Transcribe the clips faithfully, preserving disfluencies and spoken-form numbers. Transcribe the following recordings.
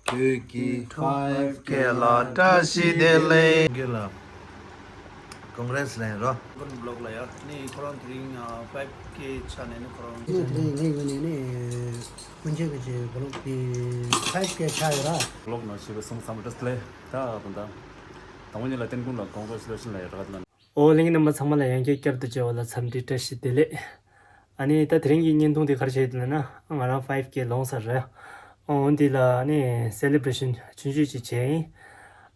བོད་ཀྱི་ཕའིབ་ཀེ་ལ་བཀྲ་ཤིས་བདེ་ལེགས། ཀུན་གྱིས་ལ་ཀོང་གྷི་རེ་སི་ལེན་རོ། ཀུན་བློག་ལ་ཡ་ནི་ཁོ་རང་དེ་རིང་ཕའིབ་ཀེ་ཆགས་ནས་ནི་ཁོ་རང་ནི་དེ་རིང་ངའི་ངོས་ནས་ནི་ཀུན་མཁྱེན་གྱི་བློག་དེ་ཕའིབ་ཀེ་ཆགས་ཡོད་ར། བློག་ནང་ཞུ་བའི་གསུང་བསམ་བཀྲ་ཤིས་བདེ་ལེགས། ད་དང་ད་དང་པོ་ཉིད་ལ་བསྟན་ཀུན་ལ་ཀོང་གྷི་རེ་སི་ལེ་ཤན་ལ་ཡ་ར་ག་ལ། ཨོ་ལྷན་རྒྱས་རྣམ་པ་ཚང་མ་ལ་ཡང་བསྐྱར་བསྐྱར་དུ་མཇལ་བ་ལ་འཚམས་འདྲི་བཀྲ་ཤིས་བདེ་ལེགས། ཨ་ནི་ད་དེ་རིང་གི་བརྙན་ཐུང་དེ་ག་རེ་བྱས་ཡོད་ལབ་ན་ང་རང་ཕའིབ་ཀེ་ལོངས་ཚར་རེད། ཨོ་འོན་ཏེ་ལ་ཨ་ནི་སེ་ལེ་བྷ་རེ་ཤན་ཆུང་ཆུང་ཅིག་བྱས་ཡིན།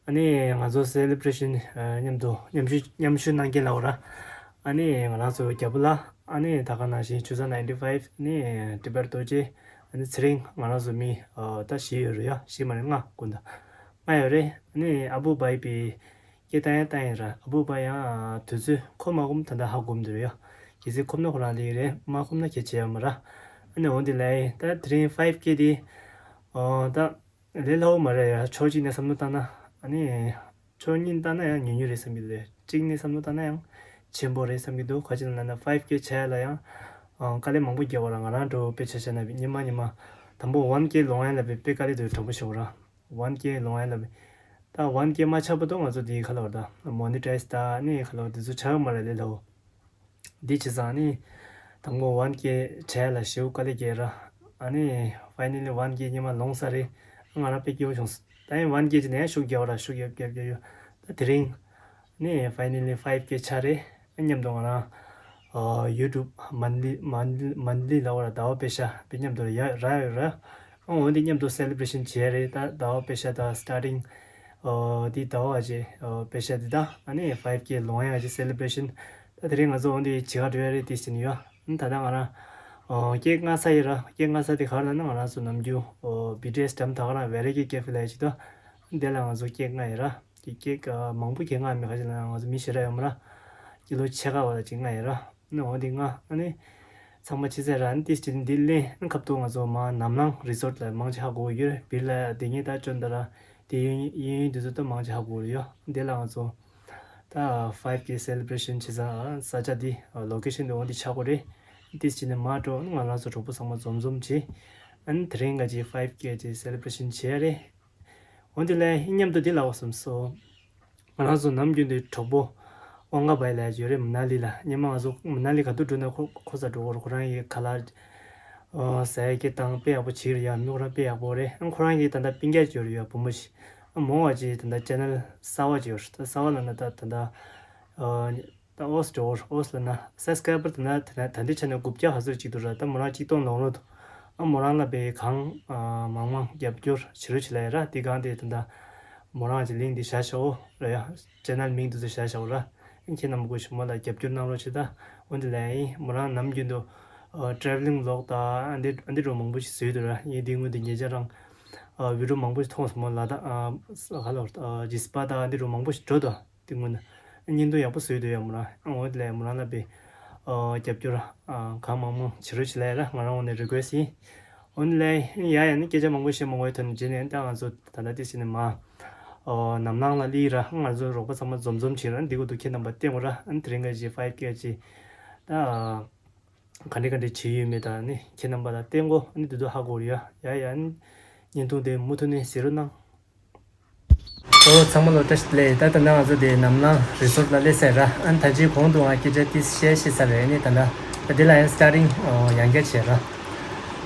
ཨ་ནི་ང་ཚོ་སེ་ལེ་བྷ་རེ་ཤན་མཉམ་དུ་མཉམ་ཞུགས་མཉམ་ཞུགས་གནང་མཁན་ལ་འོ་ར། ཨ་ནི་ང་རང་ཚོ་རྒྱལ་པོ་ལ་ཨ་ནི་ད་ག་ནང་བཞིན་ཆུ་ཚོད་ནའིན་ཊི་ཕའིབ་ཨ་ནི་ཊི་བེཊ་རྡོ་རྗེ། ཨ་ནི་ཚེ་རིང་ང་རང་ཚོ་མི་ཨ་ད་བཞི་ཡོད་རེད་ཡ། བཞི་མ་རེད་ལྔ་དགོངས་དག་ལྔ་ཡོད་རེད། ཨ་ནི་ཨ་བུ་བྷའི་པི། སྐད་བཏང་ཡང་བཏང་ཡིན་ར། ཨ་བུ་བྷའི་ཡང་དུས་ཚོད་ཁོམ་མ་ཁོམ་ད་ལྟ་ཧ་གོ་མི་འདུག་ཡ། གལ་སྲིད་ཁོམ་ན་ཁོ་རང་ལེགས་རེད། མ་ཁོམ་ན་ཁྱད་ཆེ་ཡ་མ་ར། ཨ་ནི་འོན་ཏེ་ལའི་ད་དེ་རིང་ཕའིབ་ཀེ་དེ་ཨོ་ད་ལས་སླ་བོ་མ་རེད་ཡ། ཕྱོགས་གཅིག་ནས་བསམ་བློ་བཏང་ན་ཨ་ནི་ཕྱོགས་གཉིས་བཏང་ན་ཡང་ཉུང་ཉུང་རེད་བསམ་གྱི་འདུག་གཅིག་ནས་བསམ་བློ་བཏང་ན་ཡང་ཆེན་པོ་རེད་བསམ་གྱི་འདུག་ག་ཅི་ལབ་ན་ཕའིབ་ཀེ་བྱས་ལ་ཡང་ཨོ་དཀའ་ལས་མང་པོ་རྒྱག་པ་ར། ང་རང་འདྲ་བོ་དཔེ་ཆ་བཞག་ན་ཉི་མ་ཉི་མ་དང་པོ་ཝན་ཀེ་ལོང་ཡ་ལ་དཔེ་དཀའ་ལས་འདུག་དྲང་པོ་ཞུ་བ་ར། ཝན་ཀེ་ལོང་ཡ་ལ་ད་ཝན་ཀེ་མ་ཆགས་བར་དུ་ང་ཚོ་འདི་ག་ལ་བར་ད་མོ་ནི་ཊའིཛ་ད་ནི་ག་ལ་བར་འདི་ཚོ་ཆགས་ཡོད་མ་རེད་ལས་སླ་བོ། འདི་བྱས་ཙང་ནི་དང་པོ་ཝན་ཀེ་བྱས་ལ་ཞེ་པོ་དཀའ་ལས་རྒྱག་ར། ཨ་ནི་ཕའི་ནལ་ལི་ཝན་ཀེ་ཉི་མ་ལོངས་ས་རེད། ང་རང་དཔེ་སྐྱིད་པོ་བྱུང་སོང་། ད་ཡང་ཝན་ཀེ་བྱས་ནས་ཡང་ཤུགས་རྒྱག་ར། ཤུགས་རྒྱབ་རྒྱབ་རྒྱབ་ཡོད། ད་དེ་རིང་ནི་ཕའི་ནལ་ལི་ཕའིབ་ཀེ་ཆགས་རེད། མཉམ་དུ་ང་རང་ཨ་ཡུ་ཊུབ་མན་ལི་མན་ལི་མན་ལི་ལ་འོ་ར་ཟླ་བ་པེ་ཤ་པེ་མཉམ་དུ་ཡ་ར་ཡོད་ར། ཨ་འོ་འདི་མཉམ་དུ་སེ་ལེ་བྷ་རེ་ཤན་བྱས་རེད། ད་ཟླ་བ་པེ་ཤ་ད་སི་ཊར་ཊིང་ཨ་འདི་ཟླ་བ་ཅེ་ཨ་པེ་ཤ་འདི་ད་ཨ་ནི་ཕའིབ་ཀེ་ལོང་ཡ་ཅེ་སེ་ལེ་བྷ་རེ་ཤན། ད་དེ་རིང་ང་ཚོ་འོ་འདི་བྱེད་ག་འགྲོ་ཡ་རེད་དེ་ཟེར་ནི་ཡོད། ཨ་ད་ད་ང་རང་ཨ་ཀེག་མངགས་ས་ཡིན་ར། ཀེག་མངགས་ས་དེ་ག་རེ་ལབ་ན་ང་རང་ཚོ་ནམ་རྒྱུན་ཨ་བི་ཊི་ཨེས་འགྲམ་ད་ག་རང་ཝེ་རའི་ཀེ་ཀེ་ཕེ་ལ་ཡ་ཅིག་ད། འདི་ལ་ང་ཚོ་ཀེག་མངགས་ཡིན་ར། ཀེག་ཀེག་ཨ་མང་པོ་ཀེག་མངགས་མེད། ག་ཅི་ལབ་ན་ང་ཚོ་མི་ཞེ་དྲག་ཡོད་མ་ར། ཀི་ལོ་ཕྱེད་ཀ་བ་ལ་ཅིག་མངགས་ཡིན་ར། ནི་འོ་འདི་མངགས་ཨ་ནི་ཚང་མ་ཕྱི་ཚེས་ར་ཨ་ནི་ཏིས་ཅིག་འདི་ལེན་ཨ་ནི་སྐབས་ཐོག་ང་ཚོ་མ་ནམ་ལངས་རི་སོར་ཊི་ལ་མང་ཆེ་ཧ་གོ་ཡོད་རེད། བི་ལ་དེ་ངས་ད་ཅོན་ད་ར་དེ་ཡོད་ཡོད་ཡོད་འདི་ཚོ་ད་མང་ཆེ་ཧ་གོ་རེད་ཡོད། འདི་ལ་ང་ཚོ་ད་ཕའིབ་ཀེ་སེ་ལེ་བྷ་རེ་ཤན་བྱེད་ས་ས་ཆ་འདི་ལོ་ཀེ་ཤན་འདི་འོ་འདི་ཆགས་གོ་རེད། ཏིས་ཅིག་ནས་མ་འགྲོ་ང་རང་ཚོ་གྲོགས་པོ་ཚང་མ་འཛོམས་འཛོམས་བྱེད། ཨ་ནི་དེ་རིང་ག་ཅིག་ཕའིབ་ཀེ་ཅིག་སེ་ལེ་བྷ་རེ་ཤན་བྱེད་ཡ་རེད། འོན་ཏེ་ལས་མཉམ་དུ་འདི་ལ་འོ་བསམ་སོ། ང་རང་ཚོ་ནམ་རྒྱུན་དུ་གྲོགས་པོ་ཨོང་ག་བྷའི་ལ་ཡོད་རེད། མ་ན་ལི་ལ་ཉི་མ་ང་ཚོ་མ་ན་ལི་ག་དུས་འགྲོ་ན་ཁོ་ཁོ་ས་འགྲོ་གོ་ར། ཁོ་རང་གི་ཁ་ལག་ཟ་ཡ་སྐྱེ་སྟངས་དཔེ་ཡག་པོ་བྱེད་རེད་ཡ། མི་ཁོ་རང་དཔེ་ཡག་པོ་རེད། ཨ་ཁོ་རང་གི་ད་ལྟ་སྤུན་ཀྱག་ཅིག་ཡོད་རེད་ཡ། བུ་མོ་ཞིག་ཨ་མོ་བ་ཅིག་ད་ལྟ་ཅེ་ནལ་གསར་བ་ཅིག་ཡོད་རེད། ད་གསར་བ་ལབ་ན་ད་ད་ལྟ་ད་ཨོ་སི་འགྲོ་གོ་ར། ཨོ་སི་ལབ་ན་སབ་སི་ཀ་རའི་བར་ད་ལྟ་ད་ལྟའི་ཆ་ནས་དགུ་བརྒྱ་ག་ཚོད་ཅིག་འདུག་ར། ད་མོ་རང་ཆིག་སྟོང་ལོངས་རོགས་འདུག་ཨ་མོ་རང་ལ་དཔེ་གང་མང་མང་རྒྱབ་སྐྱོར་བྱེད་རོགས་བྱེད་ལབ་ཡ་ར། དེ་གང་དེ་ད་ལྟ་མོ་རང་གི་ལིང་དེ་བཞག་ཤོག་ར་ཡ། ཅེ་ནལ་མིང་དེ་ཚོ་བཞག་ཤོག་ར། ཨིན་ཁྱེད་རྣམ་པ་ཀུ་ཤུ་མོ་ལ་རྒྱབ་སྐྱོར་གནང་རོགས་བྱེད་ད། འོན་ཏེ་ལས་ཨིན་མོ་རང་ནམ་རྒྱུན་དུ་ཨ་ཊ་རེ་ཝ་ལིང་བི་ལོག་དང་ཨ་འདི་ཨ་འདི་འདྲ་མང་པོ་ཞིག་བཟོས་འདུག་ར། ངས་འདི་སྔོན་དུ་ཉེ་ཆར་རང་ཨ་བི་ཌི་ཡོ་མང་པོ་ཞིག་མཐོང་སོང་མོ་ལ། ད་ཨ་ག་ལ་ཨ་ཇི་སི་པ་དང་ཨ་འདི་འདྲ་མང་པོ་ཞིག་འགྲོ་དང་དེ་སྔོན་ནས་ཨ་བརྙན་ཐུང་ཡག་པོ་བཟོས་འདུག་ཡ་མོ་རང་། ཨ་འོན་ཏེ་ལས་མོ་རང་ལ་དཔེ་ཨ་རྒྱབ་སྐྱོར་ཨ་གང་མང་མང་བྱེད་རོགས་བྱེད་ལབ་ཡ་ར། ང་རང་ངོས་ནས་རི་ཀུ་ཨེ་སི་ཡིན། འོན་ལས་ཡ་ཡ་ནི་སྐད་ཆ་མང་པོ་བཤད་མ་དགོས་ཐོག་ནས་རྗེས་ནས་ད་ང་ཚོ་ད་ལྟ་དེ་བྱས་ནས་མ་ཨོ་ནམ་ལངས་ལ་སླེབས་ར། ང་ཚོ་རོགས་པ་ཚང་མ་འཛོམས་འཛོམས་བྱེད་ར། འདི་གོ་འདུག་ཁྱེད་རྣམ་པ་བསྟན་དགོས་ར། ཨ་ནི་དེ་རིང་ག་ཅིག་ཕའིབ་ཀེ་ཅིག་ད་ག་འདྲ་ག་འདྲ་བྱེད་ཡོད་མེད་ད་ནི་ཁྱེད་རྣམ་པ་ལ་བསྟན་དགོས། ཨ་ནི་འདི་ཚོ་ཧ་གོ་ར་ཡ། ཡ་ཡ་ཨ་ནི་བརྙན་ཐུང་དེ་མུ་མཐུད་ནས་གཟིགས་རོགས་གནང་། ཨོ་ཚང་མ་ལ་བཀྲ་ཤིས་བདེ་ལེགས། ད་ད་ནང་ང་ཚོ་དེ་ནམ་ལངས་རི་སོར་ཊི་ལ་སླེབས་ཚར་ར། ཨ་ནི་ད་ཅི་གོང་དུ་ང་སྐད་ཆ་ཏིས་བཤད་ཤེས་ས་རེད། ཨ་ནི་ད་ད་ད་དེ་ལ་ཡང་སི་ཊར་ཊིང་ཡང་བསྐྱར་བྱས་ར།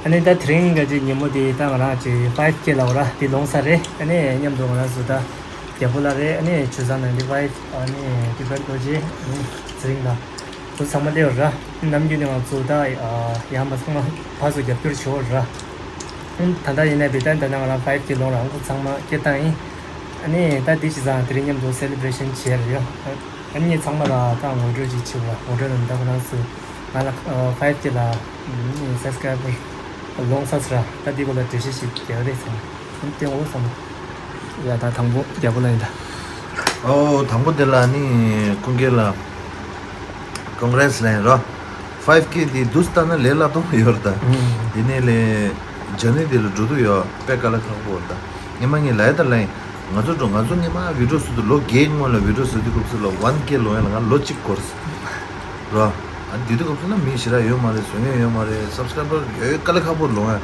ཨ་ནི་ད་དེ་རིང་ག་ཅིག་ཉིན་མོ་དེ་ད་ང་རང་ཅིག་ཕའིབ་ཀེ་ལ་འོ་ར་དེ་ལོངས་ས་རེད། ཨ་ནི་མཉམ་དུ་ང་རང་ཚོ་ད་རྒྱལ་པོ་ལ་རེད། ཨ་ནི་ཆུ་བཟང་ནང་དེ་ཕའིབ་ཨ་ནི་དེ་བར་རྡོ་རྗེ་ཨ་ནི་ཚེ་རིང་ལ་ཁོ་ཚང་མ་སླེབས་ར། ནམ་རྒྱུན་ནས་ང་ཚོ་ད་ཡང་མ་ཚང་མ་ཕར་ཚུར་རྒྱབ་སྐྱོར་བྱེད་འོ་ར། ད་ལྟ་ཡིན་ན་བི་ཏན་ད་ནང་ང་རང་ཕའིབ་ཀེ་ལོངས་ར། ཁོ་ཚང་མ་སྐད་བཏང་ཡིན། ཨ་ནི་ད་དེ་བྱས་ཙང་དེ་རིང་མཉམ་དུ་སེ་ལེ་བྷ་རེ་ཤན་བྱས་ར་ཡོད། ཨ་ནི་ཚང་མ་ལ་ད་ངོ་སྤྲོད་ཅིག་བྱེད་དགོས། ངོ་སྤྲོད་ལ་ད་ཁོ་རང་ཚོ་ང་ལ་ཕའིབ་ཀེ་ལ་སབ་སི་ཀ་རའི་བར་ལོངས་ས་ཚར་ར། ད་འདི་སྐོར་ལ་འགྲེལ་བཤད་ཞིག་རྒྱག་རེད་ཚང་མ་བསྟན་འོ་ཚང་མ། ཡ་ད་དང་པོ་རྒྱལ་པོ་ལ་ཡིན་ད། ཨོ་དང་པོ་དེ་ལ་ནི་ཀུན་མཁྱེན་ལ་ཀོང་གྷི་རེ་སི་ལེན་རོ། ཕའིབ་ཀེ་དེ་དུས་ལྟར་ན་ལས་སླ་པོ་ཡོད་རེད་ད། ཡིན་ནའི་ལས་ཇར་ནི་དེ་ལ་འགྲོ་དུས་ཡོད་དཔེ་དཀའ་ལས་ཁག་པོ་རེད་ད། ཉི་མ་ངས་ལབ་ཡ་ད་ལན་ང་ཚོ་འགྲོ་ང་ཚོ་སྔོན་མ་བི་ཌི་ཡོ་བཟོ་དུས་ལོ་བརྒྱད་སྔོན་ལ་བི་ཌི་ཡོ་བཟོ་དུས་སྐབས་སུ་ལ་ཝན་ཀེ་ལོངས་ཡ་ལ་ང་ལོ་གཅིག་འགོར་རོ། ཨ་དེ་དུས་སྐབས་སུ་ན་མི་ཞེ་དྲག་ཡོད་མ་རེད། བཟོ་མཁན་ཡོད་མ་རེད། སབ་སི་ཀ་རའི་བར་ཡོད་དཀའ་ལས་ཁག་པོ་ལོངས་ཡ།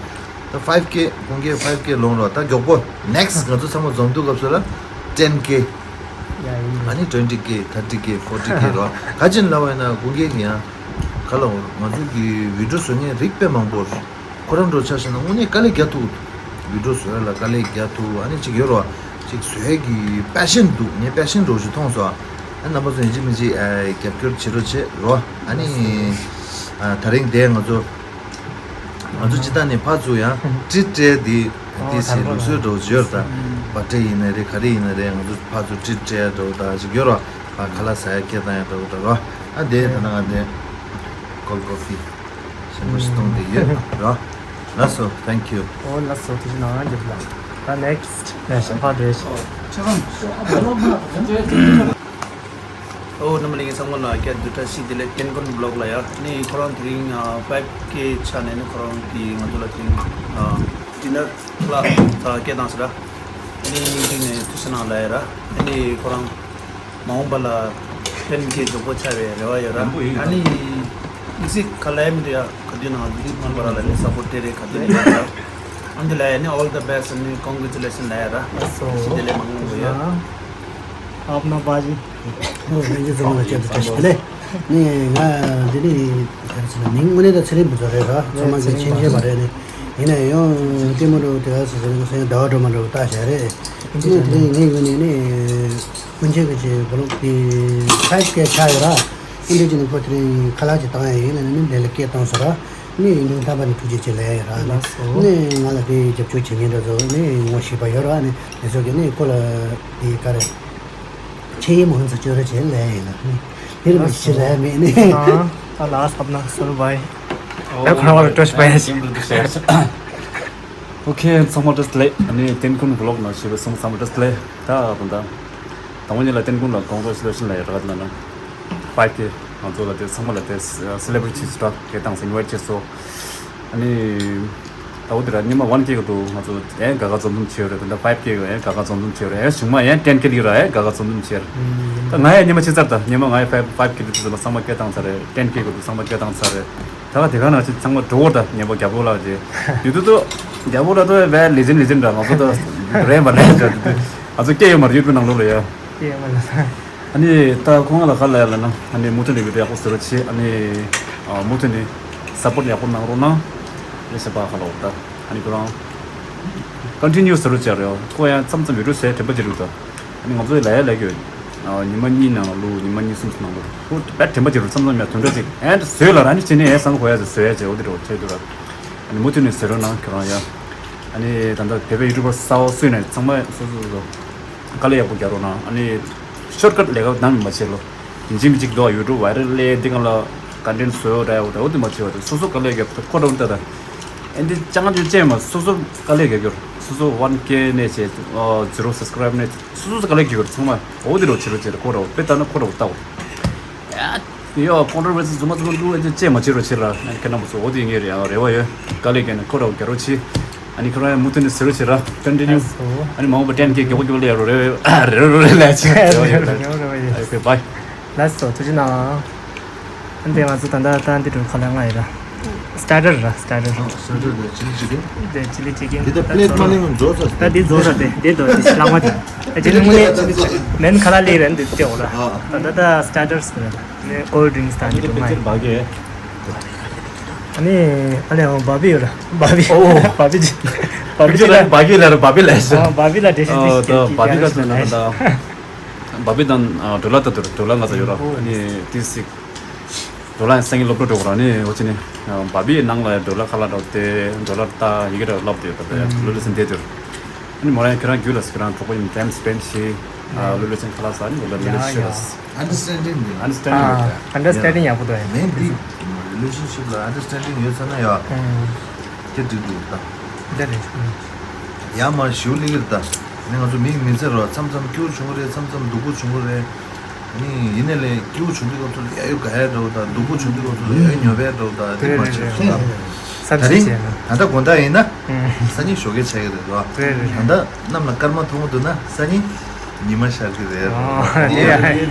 ད་ཕའིབ་ཀེ། ཁོང་གིས་ཕའིབ་ཀེ་ལོངས་རོགས། ད་མགྱོགས་པོ་ནེག་སི་ཊི་ང་ཚོ་ཚང་མ་འཛོམས་དུས་སྐབས་སུ་ལ་ཊེན་ཀེ། ཡ་ཡིན། ཨ་ནི་ཊུ་ཝེན་ཊི་ཀེ། ཐར་ཊི་ཀེ། ཕོར་ཊི་ཀེ་རོ། ག་ཅིན་ལབ་པ་ཡིན་ན་ཁོང་གིས་ཡང་ག་ལ་འོ་ང་ཚོ་གི་བི་ཌིའོ་བཟོ་མཁན་རིགས་དཔེ་མང་པོ་རེད། ཁོ་རང་འདྲ་ཆ་བཞག་ན་དངོས་གནས་དཀའ་ལས་རྒྱག་ཐུབ་འདུག་བི་ཌིའོ་བཟོ་ཡ་ལ་དཀའ་ལས་རྒྱག་ཐུབ། ཨ་ནི་ཅིག་ཡོད་རོ། ཅིག་བཟོ་ཡ་གི་པེ་ཤན་འདུག་ངས་པེ་ཤན་འདྲ་ཞིག་མཐོང་སོང་། ཨ་རྣམ་པ་ཚོ་ཡིན་གཅིག་མིན་གཅིག་ཨ་རྒྱབ་སྐྱོར་བྱེད་རོགས་བྱེད་རོ། ཨ་ནི་ཨ་ད་རིང་དེ་ང་ཚོ་ང་ཚོ་སྤྱིར་བཏང་ནས་ཕར་ཚུར་ཡང་ཊི་རིཊ་སྤྲད་དེ། ཨོ་དེ་ད་ཚོ་ལུགས་སྲོལ་འདྲ་བོ་ཅིག་ཡོད་རེད་ད། ཨུམ། བར་ཐི་ཌེ་ཡིན་ན་རེད། ག་རེ་ཡིན་ན་རེད། ང་ཚོ་ཕར་ཚུར་ཊི་རིཊ་སྤྲད་འདྲ་བོ་ད་ཅིག་ཡོད་རོ། ཨ་ཁ་ལག་ཟ་ཡ་སྐད་བཏང་ཡ་འདྲ་བོ་ད་རོ། ཨ་དེ་ད་ནང་ང་དེ་ཀོལ་ཀོ་ཕི་ཞིམ་པོ་ཞིག་བཏུང་དེ་ཡོད་རོ། ལགས་སོ། ཐེང་ཀིའུ། ཨོ་ལགས་སོ། ཐུགས་རྗེ་གནང་། རྒྱབ་ལ་ད་ནེག་སི་ཊི་ནས་ཕར་འགྲོ་ཡ་ཞིག་ཨོ་རྣམ་པ་ལྷན་རྒྱས་ཚང་མ་ལ་སྐྱབས་བསྡུ་བཀྲ་ཤིས་བདེ་ལེགས། ཏན་ཀུན་བི་ལོག་ལ་ཡ། ནི་ཁོ་རང་དེ་རིང་ཕའིབ་ཀེ་ཆགས་ནས་ནི་ཁོ་རང་གིས་ང་ཚོ་ལ་དེ་རིང་ཌི་ནར་ལ་ད་སྐད་བཏང་ཟེར་ར། ནི་སྙིང་ཐིག་ནས་ཐུགས་རྗེ་གནང་ལབ་ཡ་ར། ནི་ཁོ་རང་མ་འོངས་པ་ལ་ཏན་ཀེ་མགྱོགས་པོ་ཆགས་པའི་རེ་བ་ཡོད་ར། ཡག་པོ་ཡིན། ཨ་ནི་དམིགས་བསལ་ག་ལ་ཡ་མི་འདུག་ཡ། ག་དུས་ནང་ལུགས་མཐོང་བ་ར་ལ་ནི་སཔོར་ཊི་སྤྲད་རེད། ག་དུས་ནས་ཡོད་ར། ཨ་འདི་ལ་ཡ་ནི་ཨོལ་ད་བེ་སི་ཊི། ནི་ཀོང་གི་ཊུ་ལེ་ཤན་ལབ་ཡ་ར། ལགས་སོ། བཀྲ་ཤིས་བདེ་ལེགས་མ་འོངས་པ་ཡ། ཨབ་ན་བ་ཇི། ཨོ་ལྷན་རྒྱས་ཚང་མ་ལ་སྐྱབས་བསྡུ་བཀྲ་ཤིས་བདེ་ལེགས། ནི་ང་འདི་ནི་ག་རེ་ཟེར་ན་མིང་དངོས་གནས་ད་ཚེ་རིང་ཕུན་ཚོགས་རེད་ར། ཚང་མ་གི་མཁྱེན་མཁྱེན་པ་རེད། ནི་ཡིན་ན་ཡང་ལྟད་མོ་འདྲ་བོ་དེ་ག་ཟེར་ཟེར་ན་ཟེར་ཟླ་བ་སྒྲོལ་མ་འདྲ་བོ་ལྟ་བྱ་རེད། ནི་དེ་རིང་ངའི་ངོས་ནས་ནི་སྤུན་མཆེད་ཀྱི་ཅིག་བུ་ལོག་དེ་ཕའིབ་ཀེ་ཆགས་ཡོད་ར། ཨ་འདི་ཅི་ནི་ཁོ་དེ་རིང་ཁ་ལག་ཅིག་བཏང་ཡ་ཡིན་ལ་ནི་ལས་ལ་སྐད་བཏང་སོང་ར། ནི་ཡིན་དུས་རྣམ་པ་ནི་ཐུགས་རྗེ་ཆེ་ལབ་ཡ་ཡོད་ར། ནི་ལགས་སོ། ནི་ང་ལ་དེ་རྒྱབ་སྐྱོར་བྱེད་མཁན་འདྲ་ཚོ་ནི་ངོ་ཤེས་པ་ཡོད་ར། ནི་དེ་ཚོ་གི་ནི་ཁོ་ལ་དེ་ག་རེ། ཆེ་ཡི་མོ་ཧན་ས་ཅོ་ར་ཆེ་ལེ་ཡིན་ན། ནི་རི་མ་ཆེ་ལེ་མེ་ནི། ཨ་ལ་སབ་ན་སོར་བའི། ད་ཁོ་རང་བ་ལ་སྤྲོ་ཤ་པ་ཡ་ཆེ། ཨོ་ཁེ། ཚང་མ་བཀྲ་ཤིས་བདེ་ལེགས། ཨ་ནི་ཏན་ཀུན་བི་ལོག་ནང་ཞེས་པའི་སོང་ཚང་མ་བཀྲ་ཤིས་བདེ་ལེགས། ད་ད་ད་དང་པོ་ཉིད་ལ་ཏན་ཀུན་ལ་ཀོང་རེ་ཆུ་ལེ་ཤན་ལ་ཡ་རག་ལ་ན། ཕའིབ་ཀེ་ང་ཚོ་ལ་དེ་ཚང་མ་ལ་དེ་སེ་ལེ་བྷི་རི་ཊི་ཚོ་སྐད་བཏང་སེ་ཨིན་ཝའིཊ་བྱས་སོ། ཨ་ནི། ད་འོ་དེ་ར་ཉི་མ་ཝན་ཀེ་གི་འདུག་ང་ཚོ་ཨེ་དགའ་དགའ་འཛོམས་འཛོམས་བྱས་ཡོད་རེད། ད་ལྟ་ཕའིབ་ཀེ་གི་ཨེ་དགའ་དགའ་འཛོམས་འཛོམས་བྱས་ཡོད་རེད། ཨེ་གཞུག་མ་ཨེ་ཊེན་ཀེ་གི་ར་ཨེ་དགའ་དགའ་འཛོམས་འཛོམས་བྱས་རེད། ད་ང་ཡ་ཉི་མ་ཕྱི་ཚར། ད་ཉི་མ་ང་ཡ་ཕའིབ་ཕའིབ་ཀེ་གི་འདུག་ཚང་མ་སྐད་བཏང་ཚར་རེད། ཊེན་ཀེ་གི་འདུག་ཚང་མ་སྐད་བཏང་ཚར་རེད། ད་ག་དེ་ག་ནང་ཕྱིན་ཚང་མ་འགྲོ་བོར། ད་ཉེ་པོ་རྒྱལ་པོ་ལགས་ཀྱི་ཡུལ་དུ་དུ་རྒྱལ་པོ་ལགས་དུ་བས་ལེ་ཇེན་ལེ་ཇེན་འདྲ། ང་ཚོ་ད་རེད་མ་རེད་ཅག་དུ་དུ་ང་ཚོ་སྐད་ཡོད་མ་རེད་ཡུལ་དུ་ནང་ལོགས་ལ་ཡ། ཨ་ནི་ད་ཁོང་ལ་ག་ལ་ཡ་ལ་ན། ཨ་ནི་མུ་མཐུད་ནས་བི་ཌིའོ་ཡག་པོ་བཟོ་རོགས་བྱེད། ཨ་ནི་མུ་མཐུད་ནས་སཔོར་ཊི་ཡག་པོ་གནང་རོགས་གནང་། ཨ་ནི་ཞེས་པ་ག་ལ་འོ་ད། ཨ་ནི་ཁོ་རང་ཀོན་ཊི་ནིའུ་བཟོ་རོགས་བྱེད་རེད། ཁོ་ཡང་མཚམས་མཚམས་བི་ཌིའོ་བཟོས་དྲན་པ་བརྗེད་འདུག་ད། ཨ་ནི་ང་ཚོའི་ལ་ཡ་ལ་གི་ཉི་མ་གཉིས་ནང་ལ་ཉི་མ་གཉིས་གསུམ་ནང་ལ་ཁོ་དཔེ་དྲན་པ་བརྗེད་འདུག་མཚམས་མཚམས་ཡང་དོན་འདྲ་ཅིག་ཨེ་བཟོས་ལ་རང་ནི་བྱས་ནས་ཨེ་སང་གོ་ཡ་བཟོས་ཡ་བྱས་འོ་དེ་འདྲ་བྱས་འདུག་ར། ཨ་ནི་མུ་མཐུད་ནས་བཟོ་རོགས་གནང་ཁྱེད་རང་ཡ། ཨ་ནི་ད་ལྟ་བོད་པའི་ཡུ་ཊུབ་པར་གསར་པ་སུ་ཡིན་ནའི་ཚང་མ་སོ་སོ་སོ་སོ་དཀའ་ལས་ཡག་པོ་རྒྱག་རོགས་གནང་། ཨ་ནི་ཤོར་ཀཊ་ལས་ཀ་གནང་མ་བྱེད་ལོ། ཡིན་གཅིག་མིན་གཅིག་འདུག་ཡུ་ཊུབ་ཝའི་རལ་ལས་འདི་གང་ལ་ཀོན་ཊེན་ཊི་བཟོ་ར་ཡོད་ད། འོ་དེ་མ་བྱེད་པ་དེ་སོ་སོ་དཀའ་ལས་རྒྱབ་ཁོ་འདྲ་འདི་ད། ཨེ་འདི་ཅང་ཅུ་ཅན་མ་སོ་སོ་དཀའ་ལས་རྒྱབ་ཡོད། སོ་སོ་ཝན་ཀེ་ནས་བྱས་ཛི་རོ་སབ་སི་ཀ་རའིབ་ནས་སོ་སོ་དཀའ་ལས་རྒྱབ་ཡོད་ཚང་མ། འོ་དེ་རོ་བྱེད་རོ་བྱེད་ར་ཁོ་འདྲ་དཔེ་ལྟ་ན་ཁོ་འདྲ་ལྟ་འོ། ཡ། ཡོ་ཀོན་ཊོ་བར་སི་རྫུན་མ་རྫུན་མ་བླུག་ཨེ་ཅེས་མ་བྱེད་རོགས་བྱེད་ལ། ཁྱེད་རྣམ་པ་ཚོ་འོ་དེ་ངའི་རེ་རེ་བ་ཡོད། དཀའ་ལས་བརྒྱབ་ནས་ཁོ་ར་རྒྱག་རོགས་བྱེད། ཨ་ནི་ཁོ་རང་ཡང་མུ་མཐུད་ནས་ཟེར་རོགས་བྱེད་ར། ཀོན་ཊི་ནིའུ། ལགས་སོ། ཨ་ནི་མ་འོངས་པ་ཊེན་ཀེ་མགྱོགས་པོ་མགྱོགས་པོ་སླེབས་རོགས་རེ་བ་ཡོད། རེ་རེ་རེ་ལས་བྱེད་རེ་བ་ཡོད་ལ། རེ་བ་ཡོད། ཨོ་ཁེ་བྷའི། ལགས་སོ། ཐུགས་རྗེ་གནང་། ཨ་འདི་ང་ཚོ་ད་ལྟ་ད་འདི་འགྲོ་ཁ་ལག་ལྔ་ཡོད་ར། སི་ཊར་ཊར་ར་སི་ཊར་ཊར། ཨ་སི་ཊར་ཊར་དེ་ཆི་ལི་ཅི་ཀེན། དེ་ཆི་ལི་ཅི་ཀེན། དེ་ད་པི་ལེ་ཊི་མ་ལེན་རྫོགས་ཚར། ད་འདི་རྫོགས་ཚར་དེ་དེ་རྫོགས་དེ་ལག་པ་དེ། ཨ་ཅེ་ནི་དངོས་གནས་མེན་ཁ་ལག་ལས་རན་དེ་སྟེ་འོ་ར། ད་ད་ད་སི་ཊར་ཊར་ཟེར་ར། ནས་ཀོལ་ཌི་རིང་སི་དང་དེ་འདྲ་མ་ཡིན། ཨ་ནི་ཨ་ལས་འོ་བ་བི་ཡོད་ར། བ་བི། ཨོ། བ་བི་ཅི་ལ་བ་གི་ལ་ར་བ་བི་ལ་ཤ། ཨ་བ་བི་ལ་དེ་ཤ་ཨོ་ད་བ་བི་ལ་ཟེར་ན་ད་བ་བི་དང་ཌོ་ལར་ད་དུ་ཌོ་ལར་ང་ཚོ་ཡོད་ར། ཨ་ནི་ཏི་སི་ཌོ་ལར་སང་ཉིན་སློབ་གྲྭ་འགྲོ་གི་ར། ཨ་ནི་འོ་ཅི་ནི་བ་བི་ནང་ལ་ཌོ་ལར་ཁ་ལག་འགྲོ་སྟེ་ཌོ་ལར་ད་ཡི་གེ་ར་ལབ་དེ་ད་ལོ་ལི་སན་དེ་དུ། ཨ་ནི་མོ་རང་ཁྱེད་རང་རྒྱུད་ལ་ཁྱེད་རང་གྲོགས་པོ་ཡིན་ཊེམ་སྤེན་ཤི། ལོ་ལི་སན་ཁ་ལག་ས་ནི་ལོ་ལི་ལི་ཤི་ར། Understanding འདི། Understanding ཨ། ཡོད་ད། Understanding ཡག་པོ་འདུག་ཡ། མེན་འདི་relationship ལ་understanding ཡོད་ཚར་ན་ཡ། ཨང་། དེ་འགྲིག་འདུག་ད། འདི་རེད། ཨང་། ཡ་མ་ཞུ་ལི་གིར་ད། ནི་ང་ཚོ་མིག་མི་ཚེ་རོ་མཚམས་མཚམས་སྐྱིད་པོ་བྱུང་གི་རེད། མཚམས་མཚམས་སྡུག་པོ་བྱུང་གི་རེད། ནི་ཡིན་ནའི་ལས་སྐྱིད་པོ་བྱུང་དུས་སྐབས་སུ་ཡ་ཡོ་ག་ཡ་འདྲ་བོ་ད། སྡུག་པོ་བྱུང་དུས་སྐབས་སུ་ཡ་ཡོ་ཉོབ་པའི་འདྲ་བོ་ད། འདི་མ་བྱེད་ད། ད་རིང་ད་ལྟ་དགོང་དག་ཡིན་ན་སང་ཉིན་ཞོགས་ཀས་ཆགས་ཀྱི་རེད་དོ། རེད་རེད། ད་ལྟ་གནམ་ལ་སྐར་མ་མཐོང་གི་འདུག་ན་སང་ཉིན་ཉི་མ་ཤར་གྱི་རེད། ཨོ།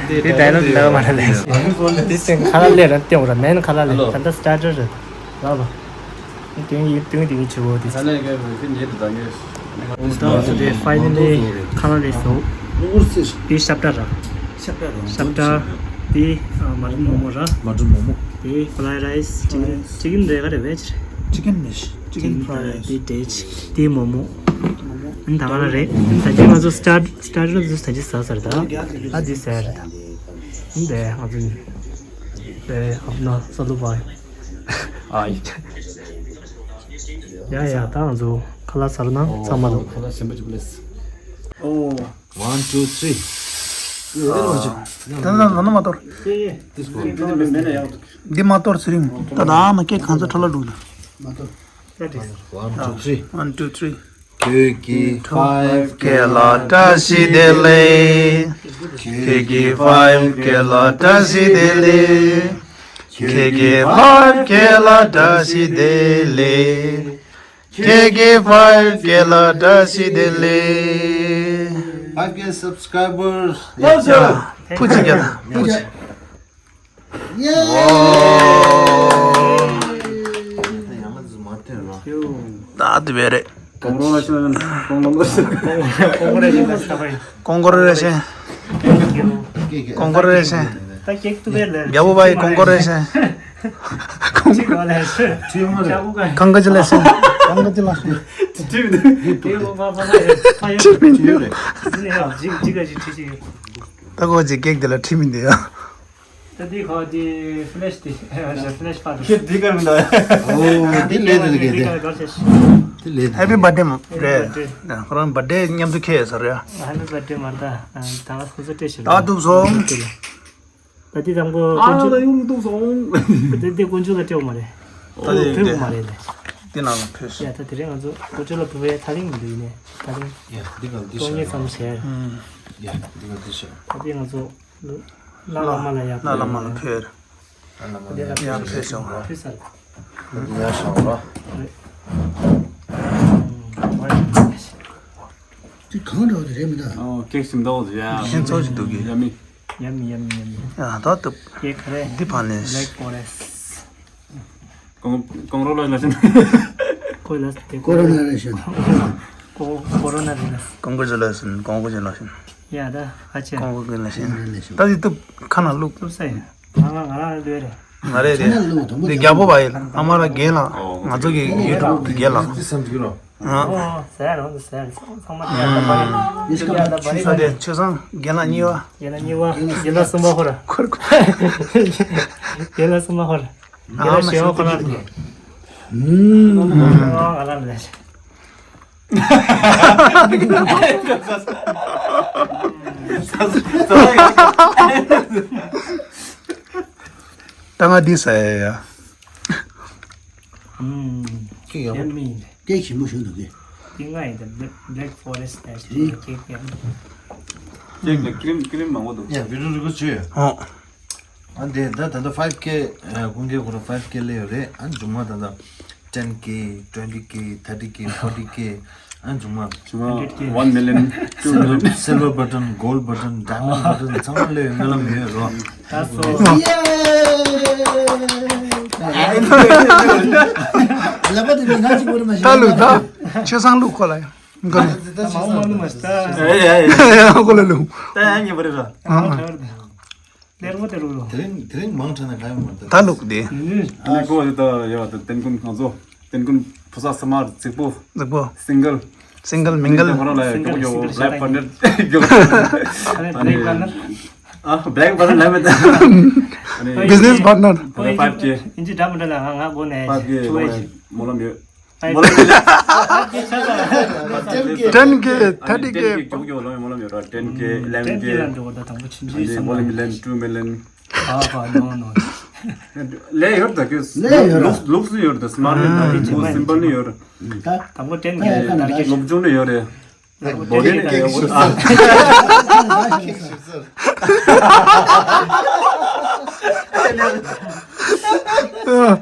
དེ་ཡ་དེ་ཌའི་ལོག་ལབ་མ་རེད་ལས། དེ་སེང་ཁ་ལག་ལས་ར་ལྟེ་འོ་ར་མེན་ཁ་ལག་ལས། ད་ལྟ་སི་ཊར་ཊར་རེད། ལབ་པ། དེང་ཡིན་དེང་དེང་ཆེ་བོ་དེ། ད་ལས་ཀའི་འོས་འཕེན་ཉེ་དུ་བཏང་ཡོད། ད་དེ་ཕའི་ནལ་ལི་ཁ་ལག་རེད་སོང་། དེ་ཤ་བཀྲ་ར། ཤ་བཀྲ་ར། ཤ་བཀྲ། དེ་མ་ཊན་མོག་མོག་ར། མ་ཊན་མོག་མོག་དེ་ཕ་ལའི་རའི་སི། ཅི་ཀན་ཅི་ཀན་རེད་ག་རེད་བེ་ཇི་རེད། ཅི་ཀན་མེད། ཅི་ཀན་ཕ་རའི་རའི་སི། དེ་འབྲས། དེ་མོག་མོག་ཨ་ནི་ད་ག་རང་རེད། ཨ་ནི་ད་གིན་ང་ཚོ་སི་ཊར་སི་ཊར་ཊར་དུ་ད་ཅི་ཟ་ཟེར་ད། ཨ་འདི་ཟ་རེད་ད། ཨ་ནི་དེ་ང་ཚོ་དེ་ཨབ་ན་ས་ལུ་བ། ཨ་ཡི། ཡ་ཡ་ད་ང་ཚོ་ཁ་ལག་ཟ་ར་ན་ཚང་མ་དང་། ཁ་ལག་ཞིམ་པོ་ཅིག་པླེས། ཨོ། One, two, three. ད་ད་ད་ན་མ་གཏོར། འདི་མ་གཏོར་ཚེ་རིང་། ད་ད་ཨ་མ་སྐད་གང་ཚ་ཁྲ་ལ་འགྲོ་ན། མ་གཏོར། One, two, three. One, two, three. ཁྱེད་ཀྱི་ཕའིབ་ཀེ་ལ་བཀྲ་ཤིས་བདེ་ལེགས། ཁྱེད་ཀྱི་ཕའིབ་ཀེ་ལ་བཀྲ་ཤིས་བདེ་ལེགས། ཁྱེད་ཀྱི་ཕའིབ་ཀེ་ལ་བཀྲ་ཤིས་བདེ་ལེགས། ཁྱེད་ཀྱི་ཕའིབ་ཀེ་ལ་བཀྲ་ཤིས་བདེ་ལེགས། Five K subscribers. ཡ། ཕུ་ཅི་རྒྱ་ད་ཕུ་ཅི། ད་དེ་བས་རེད། ཀོང་ཀོར་རེ་ཤན། ཀོང་ཀོར་རེ་ཤན། རྒྱལ་པོ་བ་ཡི་ཀོང་ཀོར་རེ་ཤན། ཀོང་ཀོར་ཅི་ལེ་ཤན། ཀོང་ཀོར་ཅི་ལེ་ཤན། ཁྲིད་མི་འདུག་ད་ཁོ་ཅིག་ཀེག་དེ་ལ་ཁྲིད་མི་འདུག་ཡ། ད་འདི་ཁོ་འདི་ཕི་ལེ་ཤི་དེ་ཕི་ལེ་ཤི་པར་དུ། ཁྱེད་འདི་གར་མི་འདུག་ཡ། ཨོ་འདི་ལས་དེ་ལ་གེ་དེ། འདི་ལས་དེ། Happy birthday རེད། ཁོ་རང་བར་ཌེ་མཉམ་དུ་ཁེལ་ཡོད་ས་རེད་ཡ། Happy birthday མ་རེད་ད། ད་ཁོ་ཚོ་སྤྲད་ཤིག་ད་ཐུབ་སོང་། ད་འདི་དང་པོ་ཨ་ད་ཡོང་ཐུབ་སོང་། ད་འདི་དཀོན་མཆོག་ལ་སྤྲད་མ་རེད། ད་འདི་ཐུབ་མ་རེད་ལེ། འདི་ནང་ལ་ཕུལ་སོང་། ཡ་ད་དེ་རིང་ང་ཚོ་དཀོན་མཆོག་ལ་ཕུལ་བའི་ཐག་རིང་མི་འདུག་ཡིན་ནའི་ཐག་རིང་། ཡ་འདི་ག་འདི་ཤ་ཡ་འདི་ག་འདི་ཤ། ད་འདི་ང་ཚོ་ལ་ལ་མ་ལ་ཡ་ལ་ལ་མ་ལ་ཕེར། ལ་ལ་མ་ལ་ཡ་ཕེར་ཤོག་ཕེར་ས། ཡ་ཤོག་ར། དེ་གང་འདྲ་བ་དེ་རེད་མི་ད། ཨོ་ཀེག་ཞིམ་ཏོག་ཡ། ཤིང་ཚོགས་ཤིག་འདུག་གི་ཡ་མི། ཡ་མི་ཡ་མི་ཡ་མི། ཡ་ད་ད། ཀེག་ག་རེ། འདི་ཕ་ནས། Black Forest། ཀོང་ཀོང་རོ་ལ་ལ་ཤན། ཁོ་ལ་དེ་ཀོ་རོ་ན་རེ་ཤན། ཀོ་ཀོ་རོ་ན་རེ་ལ། ཀོང་ཀོ་ཇི་ལ་ཤན། ཀོང་ཀོ་ཇི་ལ་ཤན། ཡ་ད་ཨ་ཅེ། ཀོང་ཀོ་ཇི་ལ་ཤན། ད་འདི་ཏུ་ཁ་ན་ལུག་ཏུ་ས་ཡ། ང་ང་ང་རང་ལ་ལུས་རེད། ང་རེད་རེད། འདི་རྒྱལ་པོ་བ་ཡིན། ཨ་མ་ར་རྒན་ལགས། ང་ཚོ་གི་ཡུ་ཊུབ་གི་རྒན་ལགས། འདི་སམ་ཅིག་རོ། ཨོ་ཟེར་རོ་འདི་ཟེར་ཚང་མ་དེ་ལ་བར་ཡིན། ཆོས་སང་རྒན་ལགས་གཉིས་པ། རྒན་ལགས་གཉིས་པ། རྒན་ལགས་གསུམ་པ་ཁོ་ར། ཁོ་ར་ཁོ་ར། རྒན་ལགས་གསུམ་པ་ཁོ་ར། རྒན་ལགས་ཞེ་བ་ཁོ་ར། ཨོ་ང་ལ་ལས། ད་ང་འདི་ཟ་ཡ་ཡ། ཨུམ། ཀེག་ཡག་པོ། ཡ་མི་ཡིན། ཀེག་ཞིམ་པོ་ཞིག་འདུག་གི། འདི་ང་ཡིན་ད། Black Forest National Cake ཡ། ཀེག་ལ་ཀི་རིམ་ཀི་རིམ་མང་པོ་འདུག་ཡ་བི་ཌིའོ་རི་ཀོཌ་བྱོས། ཨོ། ཨ་འདི་ད་ད་ལྟ་five K ཨ་ཀུན་མཁྱེན་ཁོ་རང་five K སླེབས་ཡོད་རེད། ཨ་མཇུག་མ་ད་ལྟ་ten K, twenty K, thirty K, forty K ཨ་མཇུག་མ། མཇུག་མ་one million, two million. Silver button, gold button, diamond button ཚང་མ་སླེབས་ཡོད། སྨོན་ལམ་ཡོད་རོ། ད་སོ། ལབ་པ་དེ་མི་ང་ཅིག་བོར་མ་ཤེས། ད་ལུག་ད། ཆོས་སང་ལུག་ཁོ་ལ་ཡང་། མགོ་ནས། ད་མ་འོངས་མ་ནུ་མ་ཤི་ད། ཨེ་ཡ་ཡ། ཁོ་ལ་ལུག་ད་ཡང་ཉེ་བ་རེད་ར། ཨ་ཨ། ལེར་མོ་དེ་རུ་རུ། དེ་རིང་དེ་རིང་མང་དྲགས་ན་ག་ཡོང་མ་རེད། ད་ལུག་དེ། ནི་ནི་གོ་དེ་ད་ཡ་ད་ཏན་ཀུན་ང་ཚོ་ཏན་ཀུན་ཕོ་གསར་ས་མར་རྫིག་པོ། རྫིག་པོ། སིང་གལ། སིང་གལ་མིང་གལ། ཁོ་རང་ལ་ཡ་སིང་གལ་ཀྱོག་ཀྱོག་སིང་གལ་black partner ཀྱོག་ཨ་ནི་black partner། ཨ་black partner ལ་མེད་ད། ཨ་ནི་business partner། ད་five K། ཨིན་ཇི་འདྲ་མི་འདྲ་ལ་ང་ང་གོ་ནས་five K ཆུ་བས་ཀྱི། སྨོན་ལམ་ཡོད། མོ་ལ་མི་ལ། ten K, thirty K. ཀྱོག་ཀྱོག་ལོ་མོ་ལ་མི་ར། ten K, eleven K. ten K ལ་འགྲོ་བ་ད་དང་པོ་ཆུན་ཆུན་ཡིན་ན། one million, two million. ཨ་ཧ། no no. ལས་ཡོད་ད་ཀྱོ། ལས་ཡོད་ར། ལུགས་ལུགས་སུ་ཡོད་ད། སྨར་ནི་ད་མོ་སིམ་པལ་ནི་ཡོད་ར། ད་དང་པོ་ten K ད་ཀྱོ། སློབ་སྦྱོང་ནི་ཡོད་རེད། བོ་ལི་ནི་ཡོད་ར། ད་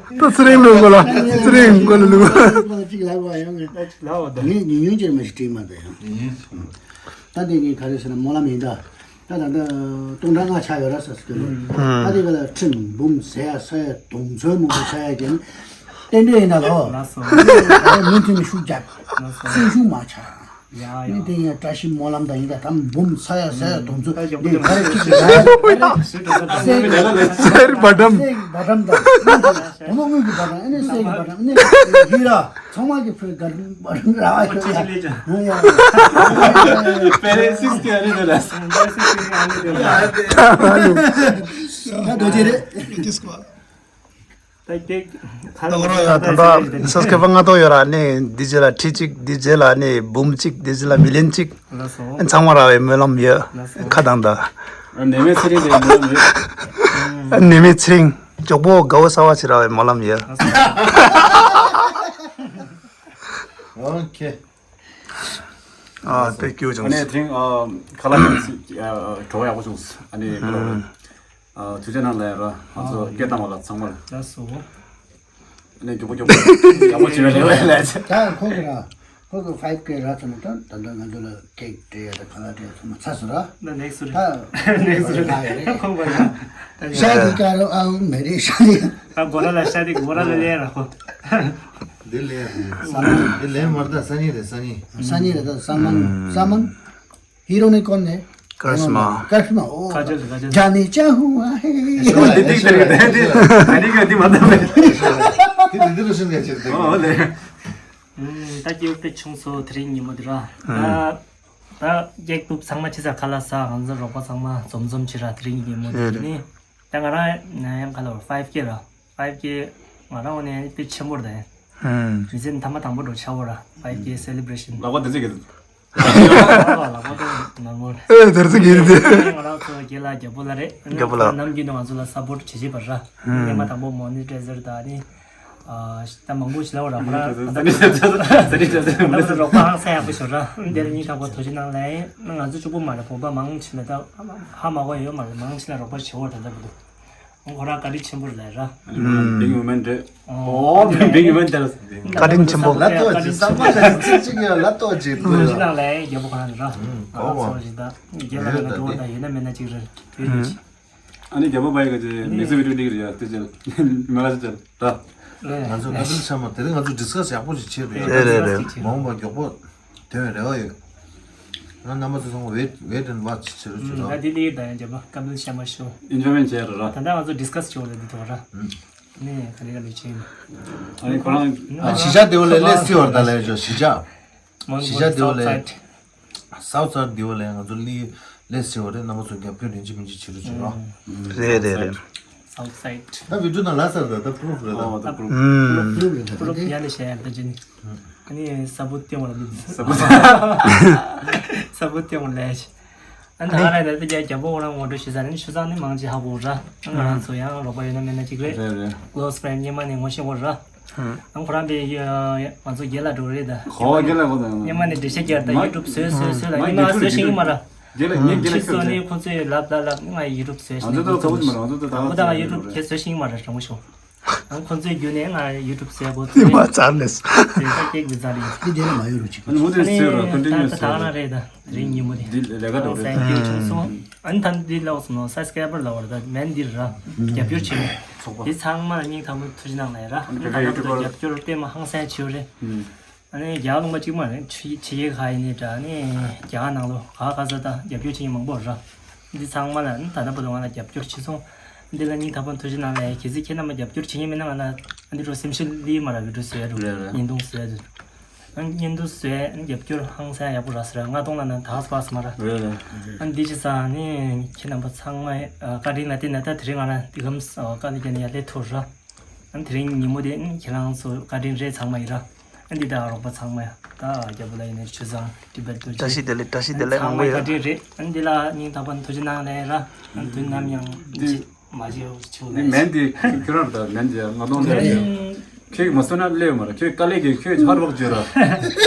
ཚེ་རིང་ལུག་གོ་ལ། ཚེ་རིང་གོ་ལ་ལུག་ཅིག་ལབ་པ་ཡང་ངས་ད་ཅིག་ལབ་པ་ད། ངས་ཉུང་ཉུང་ཅིག་མ་ཞིག་བྲིས་མ་ད་ཡང་། ད་འདི་ངས་ག་རེ་ཟེར་ན་སྨོན་ལམ་ཡིན་ད། ད་ད་ད་སྟོང་ཕྲག་ལྔ་ཆགས་ཡོད་ར་ཟེར་ཟེར་གི་རེད། ད་འདི་ག་ལ་ཁྲིམས་འབུམ་ཟེར་ཡ་ས་ཡ་དུང་ཚོད་མང་པོ་ཆགས་ཡ་ཀྱི། རྟེན་འབྲེལ་ཡིན་ན་ལོ། ལགས་སོ། ད་མུ་མཐུད་ནས་ཤུགས་རྒྱབ། ལགས་སོ། སེམས་ཤུགས་མ་ཆག་ཡ་ཡ། ནི་དེ་ཡང་བཀྲ་ཤིས་སྨོན་ལམ་དང་ཡིན་ད་དམ་འབུམ་ས་ཡ་ས་ཡ་དོན་ཚོ་ད་ཡོང་འདི་གི་ག་རེ་ཅིག་ཡ་ཡ། སེ་གི་སེ་གི་བ་ཏྲམ། སེ་གི་བ་ཏྲམ་དང་། དོ་ནོ་དངུལ་གི་བ་ཏྲམ་ཨ་ནི་སེ་གི་བ་ཏྲམ་ཨ་ནི་ཡི་ར་ཚང་མ་གི་ཕུལ་གར་བ་ཏྲམ་ར་བ་ཤོ་ཡ། ཡ་ཡ། པེ་རེ་སིས་ཀྱི་ཨ་ནི་དེ་ར། ད་རྡོ་རྗེ་རེད། ད་ཀྱེ་ཁ་ད་ལོ་རོ་ཡ་ད་ད་སོ་སོ་སྐད་པ་ལྔ་ཐོག་ཡོད་ར་ནི་འདི་རྗེས་ལ་ཁྲི་གཅིག་འདི་རྗེས་ལ་ནི་འབུམ་གཅིག་འདི་རྗེས་ལ་མི་ལན་གཅིག་ལགས་སོ། ཚང་མ་ར་བའི་སྨོན་ལམ་ཡོད། ལགས་སོ། ཁ་དང་ད། ནེ་མེ་ཚེ་རིང་དེ་མི་ལ་མི། ནེ་མེ་ཚེ་རིང་མགྱོགས་པོ་དགའ་བོ་གསར་བ་ཆེ་ར་བའི་སྨོན་ལམ་ཡོད། ལགས་སོ། ཨོ་ཁེ། ཨ་དེ་སྐྱོ་ཨ་ཅུང་ནེ་ཚེ་རིང་ཨ་ཁ་ལག་ཨ་གྲོགས་ཡག་པོ་བྱུང་། ཨ་ནི་ཁ་ལག་ཨ་ཐུགས་རྗེ་གནང་ལ་ཡ་ར་ང་ཚོ་སྐད་བཏང་བ་ལ་ཚང་མ་ལ། ལགས་སོ། ནས་མགྱོགས་པོ་མགྱོགས་པོ་ཡག་པོ་བྱེད་པའི་རེ་བ་ལས། ད་ཁོ་གི་ར་ཁོ་གི་ཕའིབ་ཀེ་རག་ཚར་ན་ད་ད་ལྟ་ང་ཚོ་ལ་ཀེག་སྤྲད་ཡ་ད་ག་ལ་སྤྲད་ཚང་མ་ཚར་སོང་ར། ད་ནེག་སི་རེད། ད་ནེག་སི་རེད། ད་ཡོད་རེད། ཁོང་པ་ཡ། ཤ་དེ་ཀ་རོ་ཨའུ་མེ་རེད་ཤ་དེ། ད་སྒོ་ར་ལ་ཤ་དེ་སྒོ་ར་ལ་ལེན་ར་ཁོ། འདི་ལེན་འདི་ལེན་མར་ད་སང་ཉིན་རེད་སང་ཉིན། སང་ཉིན་རེད་ད་སང་མང་སང་མང་། ཧི་རོ་ནི་ཀོན་ནེ། ཀར་སི་མ། ཀར་སི་མ་ཨོ། ཀ་ཇལ་ཀ་ཇལ། ཇ་ནི་ཅ་ཧུ་ཨ་ཧེ། འདི་འདི་འདི་འདི་འདི་མ་ད་མེད། འདི་འདི་འདི་རུ་ཤིང་ག་ཅིག་འདི། ཨོ་ལེ། ད་སྐྱེ་བོ་དཔེ་ཆུང་སོ་དེ་རིང་ཉིན་མོ་འདི་ར། ད་ད་སྐྱེག་ཏུབ་ཚང་མ་ཅི་ས་ཁ་ལ་ས་ང་ཚོ་རོགས་པ་ཚང་མ་འཛོམས་འཛོམས་ཅི་ར་དེ་རིང་ཉིན་མོ་འདི་ནི། ད་ང་རང་ཡང་ཁ་ལ་ཕའིབ་ཀེ་ར། ཕའིབ་ཀེ་ང་རང་ངོས་ནས་དཔེ་ཆེན་པོ་རེད། ཧུམ། རིག་འཛིན་མཐའ་མ་དང་པོ་འགྲོ་ཆགས་པོ་ར་ཕའིབ་ཀེ་སེ་ལི་བྷ་རེ་ཤན། ལག་པ་འདི་ཚིག་གི། ལག་པ་འདི་ནར་མོ་རེད། ཨེ་དེར་ཚིག་གི་འདི། ང་རང་ཚོ་རྒན་ལགས་རྒྱལ་པོ་ལགས་རེད། རྒྱལ་པོ་ལགས། ནམ་རྒྱུན་ནས་ང་ཚོ་ལ་སབ་པོར་ཊི་བྱེད་བྱེད་པ་ར། ཧུམ། སྔོན་མ་དང་པོ་མོ་ནི་ཊའི་ཛར་དང་ནི། ཨ་ད་མང་པོ་ཞིག་ལབ་ར་ཁོ་ར་ད་ད་ད་ད་ད་རོགས་པ་ཧང་སང་ཡག་པོ་ཞོར་ར། འདིར་གཉིས་ཀ་པོ་ཐོ་ཅི་ནང་ལ་ཡིན་ང་ཚོ་གཅིག་པོ་མ་རེད་བོད་པ་མང་ཆེ་ལ་ད་ཧ་མ་གོ་ཡོད་མ་རེད་མང་ཆེ་ལ་རོགས་པ་བྱེད་འོར་ད་ལྟ་བུ་འདུག་ཁོ་རང་བཀའ་དྲིན་ཆེན་པོ་རེད་ལ་ར། བིང་ཝུ་མེན་རེད། ཨོ་བིང་ཝུ་མེན་དེ་ལ། བཀའ་དྲིན་ཆེན་པོ། ལ་ཏོ་ཅི་ས་མ་ལ་ཅི་ཅི་ཡ་ལ་ཏོ་ཅི་ཐོ་ཅི་ནང་ལ་ཡིན་རྒྱལ་པོ་ཁོ་རང་རེད་ར། ཨ་ཚོ་ཞིག་ད་རྒྱལ་ལ་ཡོད་ན་འགྲོ་བ་ད་ཡོད་ན་མེད་ན་ཅིག་རེད་ཡོད་ཡོད་ཅིག་ཨ་ནི་རྒྱལ་པོ་བ་ཡི་ག་ཅེ་མི་ཚེ་བི་ཌིའོ་འདི་གི་རེད་ཡ་དེ་ཅེ་མ་ལ་ཅེ་ད། ང་ཚོ་ཀ་པིལ་ཤར་མ་དེ་རིང་ང་ཚོ་ཌིས་ཀ་སི་ཡག་པོ་ཞིག་བྱས་རེད་ཡ། རེད་རེད་རེད། མ་འོངས་པ་མགྱོགས་པོ་དེ་བས་རེ་བ་ཡོད། ང་རྣམ་པ་ཚོ་ཚང་མ་wait wait and watch་བྱེད་རོགས་བྱེད་རོགས། ད་དེ་ལི་ད་ཡང་རྒྱལ་པོ་ཀ་པིལ་ཤར་མ་ཤོ། ཨིན་ཇོའི་མེན་བྱས་རེད་ར། ད་ལྟ་ང་ཚོ་ཌིས་ཀ་སི་བྱེད་འོ་རེད་འདི་ཐོག་ར། ནས་ག་རེ་ག་རེ་བྱེད་ཡིན། ཨ་ནི་ཁོ་རང་ཨ་གཞིས་ཆགས་དེ་བ་ལས་ལས་སི་བར་ད་ལས་ཇོ་གཞིས་ཆགས། གཞིས་ཆགས་དེ་བ་ལས། སའུ་ཐི་སའིཌ་འདི་བ་ལས་ང་ཚོ་ལི་ལས་ཟེར་བ་རེད་རྣམ་པ་ཚོ་རྒྱབ་སྐྱོར་རིན་ཆེན་མིན་ཆེ་བྱེད་རོགས་བྱེད་རོགས། རེད་རེད་རེད། སའུ་ཐི་སའིཌ། ད་བི་ཌིའོ་ནང་ལ་ཟེར་ད་ད་པུ་རུབ་རེད་ད། ཨོ་ད་པུ་རུབ། ཨུམ། པུ་རུབ་རེད་ད་པུ་རུབ་ཡ་ལས་བཤད་ཡ་ད་ཅི་ནི། ཨ་ནི་ས་བུ་ཏེ་བ་ལ་ལི། ས་བུ་ཏེ་བ་ལས། ཨ་ནི་ད་ང་རང་ད་ད་རྒྱ་རྒྱ་པོ་ཁོ་རང་ངོ་སྤྲོད་ཞུ་ས་ནི་ཆུ་ཚང་ནི་མང་ཆེ་ཧ་གོ་ར། ང་རང་ཚོ་ཡང་རོགས་པ་ཡོད་ན་མེད་ན་ཅིག་རེད། རེད་རེད། ཀློ་སི་ཕི་རེན་ཌི་སྙེ་མ་ནི་ངོ་ཤེས་གོ་ར། ཨང་ཁོ་རང་པའི་ང་ཚོ་རྒན་ལགས་འགྲོ་རེད་ད། ཁོ་རྒན་ལགས་ཁོ་དང་། སྙེ་མ་ནས་འགྲེལ་བཤད་རྒྱག་ད་ཡུ་ཊུབ་བཟོས་བཟོས་བཟོས་ལ་ཡིན་ན་བཟོས་ཤེས་ཀྱི་མ་རེད། རྒན་ལགས་ངས་རྒན་ལགས་ཁྱོད་ཚོ་ནས་ཁོ་ཚོས་ལབ་ལབ་ལབ་ང་ཡུ་ཊུབ་བཟོས་ཤེས་ཀྱི་མ་རེད། ཁོ་དང་ང་ཡུ་ཊུབ་ཁྱེད་བཟོས་ཤེས་ཀྱི་མ་རེད་དྲང་པོ་ཤོག་ཨང་ཁོ་ཚོའི་བརྒྱུད་ནས་ང་ཡུ་ཊུབ་བཟོས་གོ་ཚོད་མ་ཚར་ལས་སོ། དེ་ད་ཀེག་མི་ཚར་ཡིན། འདི་དེ་ལ་མ་ཡོད་རུ་ཅིག་ཨ་ནི་མུ་མཐུད་ཨ་ནི་བཟོས་རོགས་ཀོན་ཊི་ནིའུ་ད་ད་བཟོས་ད་རང་རོགས། རེད་ད། དེ་རིང་ཉིན་མོ་དེ། འདི་ལས་ཀ་འགྲོ་རེད། སེམས་སྐྱིད་བྱུང་སོང་། ཨ་ནི་ད་འདི་ལ་སོང་ན་སབ་སི་ཀ་རའི་བར་ལ་བར་ད་མེན་འདིར་ར་རྒྱབ་སྐྱོར་བྱེད་མཁན་ཚོགས་པ་འདི་ཚང་མ་ལ་སྙིང་ཐག་པ་ནས་ཐུགས་རྗེ་གནང་ལ་ཡ་ར། ཨ་ནི་ད་ད་ལྟ་རྒྱབ་སྐྱོར་ལྟད་མོ་ཧང་སང་བྱེད་ཡོད་རེད། ཨ་ནི་རྒྱ་ལུང་པ་གཅིག་མ་རེད་ཕྱི་ཕྱི་རྒྱལ་ཁག་ཡིན་ནའི་འདྲ་ཨ་ནི་རྒྱ་གར་ནང་ལོ་ག་ག་ས་ད་རྒྱབ་སྐྱོར་བྱེད་མཁན་མང་པོ་ར། འདི་ཚང་མ་ལ་ཨ་ནི་ད་ལྟ་བར་དུ་ང་ལ་རྒྱབ་སྐྱོར་བྱེད་སོང་། འདི་ལ་སྙིང་ཐག་པ་ནས་ཐུགས་རྗེ་གནང་ལ་ཡ་གལ་སྲིད་ཁྱེད་རྣམ་པ་རྒྱབ་སྐྱོར་བྱེད་མཁན་མེད་ན་ང་ལ་ཨ་འདི་འགྲོ་སེམས་ཤུགས་ལི་མ་ར་བི་ཌིའོ་བཟོས་ཡ་འགྲོ་རེད་རེད། བརྙན་ཐུང་བཟོས་ཡ་འགྲོ། ཨ་ནི་བརྙན་ཐུང་བཟོས་ཨ་ནི་རྒྱབ་སྐྱོར་ཧང་སང་ཡག་པོ་རག་ཟེར་ལྔ་སྟོང་ལ་ན་དག་སྤ་སི་མ་ར། རེད་རེད། ཨ་ནི་འདི་ཅི་ས་ནི་ཁྱེད་རྣམ་པ་ཚང་མ་བཀའ་དྲིན་ལ་བརྟེན་ནས་ད་དེ་རིང་ང་རང་འདི་གམ་བཀའ་དྲིན་རྒྱ་ནི་ཡར་སླེབས་ཐུབ་ར། ཨ་ནི་དེ་རིང་ཉིན་མོ་དེ་ཨ་ནི་ཁྱེད་རང་ཚོ་བཀའ་དྲིན་རེད་ཚང་མ་ཡིན་ར། ཨ་ནི་འདི་དག་རོགས་པ་ཚང་མ་ཡ་ད་རྒྱལ་པོ་ལ་ཡིན་ནའི་ཆུ་བཟང་ཏི་བེད་དུ་བཀྲ་ཤིས་བདེ་ལེགས་བཀྲ་ཤིས་བདེ་ལེགས་ཚང་མ་མང་པོ་ཡོད། བཀའ་དྲིན་རེད། ཨ་ནི་འདི་ལ་སྙིང་ཐག་པ་ནས་ཐུགས་རྗེ་གནང་ལེ་ར། ཨ་ནི་དུས་ནམ་ཡང་འདི་ཅི་མ་བྱེད་ཆུ་ནི་ལེ་མེན་འདི་ཁྱོད་རང་ད་མེན་འདི་ང་གཏོང་ལེ་ཁྱོད་ཀྱི་མ་སོན་ན་སླེབས་མ་ར་ཁྱོད་དཀའ་ལས་ཀྱི་ཁྱོད་ཧར་བག་བརྗོད་ར།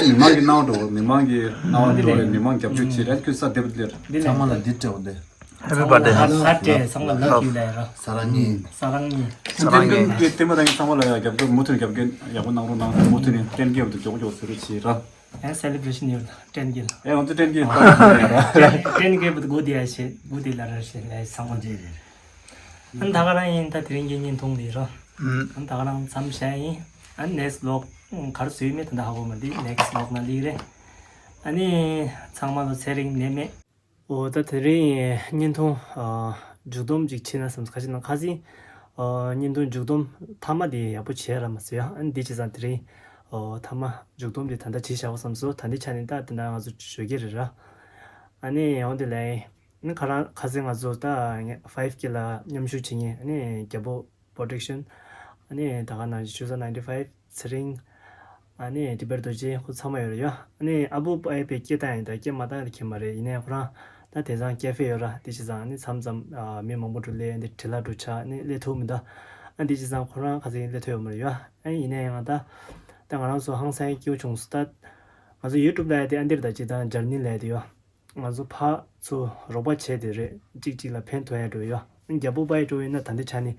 མི་མང་གི་སྣང་བ་འགྲོ་མི་མང་གི་སྣང་བ་འགྲོ་རེད་མི་མང་རྒྱབ་སྐྱོར་བྱེད་ར་ཁྱོད་ས་བདེ་བ་སླེབས་ར། འདི་ཚང་མ་ལ་འདི་སྤྲད་འོ་འདི། Happy birthday. ལ་ཧ་ཏྲེ་ཚང་མ་ལ་ཁྱི་ལ་ཡ་ར། ས་ར་ཉི། ས་རང་ཉི། ས་རང་ཉི། ཏེ་མ་དང་ཚང་མ་ལ་ཡ་རྒྱབ་སྐྱོར་མུ་མཐུད་རྒྱབ་སྐྱོར་ཡག་པོ་གནང་རོགས་གནང་མུ་མཐུད་ནས་ཏན་གྱི་འོ་འདི་མགྱོགས་མགྱོགས་ཟེར་རོགས་བྱེད་ར། ཡང་སེ་ལི་བྷ་རེ་ཤན་ཡོད་ན་ཏན་གྱི་ལ། ཡང་ང་ཚོ་ཏན་གྱི་ཏན་གྱི་བུ་གོ་དེ་ཡ་ཤེ་གོ་དེ་ལ་ར་ཤེ་ལ་ཡ་ཚང་མ་འདི་རེད། ཨ་ནི་ད་ག་རང་ཡིན་ད་དེ་རིང་གི་བརྙན་ཐུང་འདི་རོ། ཨ་ནི་ད་ག་རང་མཚམས་བཞག་ཡིན། ཨ་next vlog ག་རེ་བཟོས་མེད་ད་ལྟ་ཧ་གོ་མ་འདི་next vlog ན་ལིག་རེད། ཨ་ནི་ཚང་མ་ལ་ཚེ་རིང་ནད་མེད། འོ་ད་དེ་རིང་བརྙན་ཐུང་ཨ་མཇུག་སྡོམ་ཅིག་བྱེད་ན་བསམ་ཁ་ཅིག་ན་ཁ་སང་ཨ་བརྙན་ཐུང་མཇུག་སྡོམ་མཐའ་མ་དེ་ཡག་པོ་བྱས་ར་མ་ཟེར་ཡ། ཨ་ནི་འདི་བྱས་ཙང་དེ་རིང་ཨ་མཐའ་མ་མཇུག་སྡོམ་དེ་ད་ལྟ་བྱེད་བཞག་པ་བསམ་སོང་། ད་འདི་ཆ་ནས་ད་དེ་འདྲ་ང་ཚོ་བཟོ་གི་རེད་ར། ཨ་ནི་འོ་དེ་ལས་ཨ་ནི་ཁ་རང་ཁ་སང་ང་ཚོ་ད་five K ལ་མཉམ་ཞུགས་བྱེད་མཁན་ཨ་ནི་རྒྱལ་པོ་Production། ཨ་ནི་ད་ག་ནང་བཞིན་ཆུ་ཚོད་ninety five། ཚེ་རིང་། ཨ་ནི་ཏི་པེར་རྡོ་རྗེ་ཁོ་ཚང་མ་ཡོད་རེད་ཡ། ཨ་ནི་ཨ་བུ་པའི་པའི་སྐད་བཏང་ཡིན་ད་སྐད་མ་བཏང་ཡིན་ཁྱད་མ་རེད། ཡིན་ནའི་ཁོ་རང་ད་དེང་སང་ཀེ་ཧྥེ་ཡོད་ར། དེ་བྱས་ཙང་ཨ་ནི་མཚམས་མཚམས་ཨ་མི་མང་པོ་འགྲོ་སླེབས་འདི་བྲེལ་ལ་འགྲོ་ཆགས་ཨ་ནི་སླེབས་ཐུབ་མི་འདུག་ཨ་འདི་བྱས་ཙང་ཁོ་རང་ཁ་སང་སླེབས་ཐུབ་ཡོད་མ་རེད་ཡ། ཨ་ཡིན་ནའི་ཡང་ད་ད་ང་རང་ཚོ་ཧང་སང་སྐྱིད་པོ་བྱུང་སོང་། ད་ང་ཚོ་YouTube ལ་ཡ་དེ་ཨ་འདིར་ད་ཅི་དང་འཇར་ནི་ལ་ཡ་དེ་ཡོད། ང་ཚོ་ཕར་ཚུར་རོགས་པ་བྱས་ཏེ་རེད། གཅིག་གཅིག་ལ་ཕན་ཐོགས་ཡ་འགྲོ་ཡོད། རྒྱལ་པོ་པའི་འགྲོ་ཡིན་ན་ད་ལྟའི་ཆ་ནས་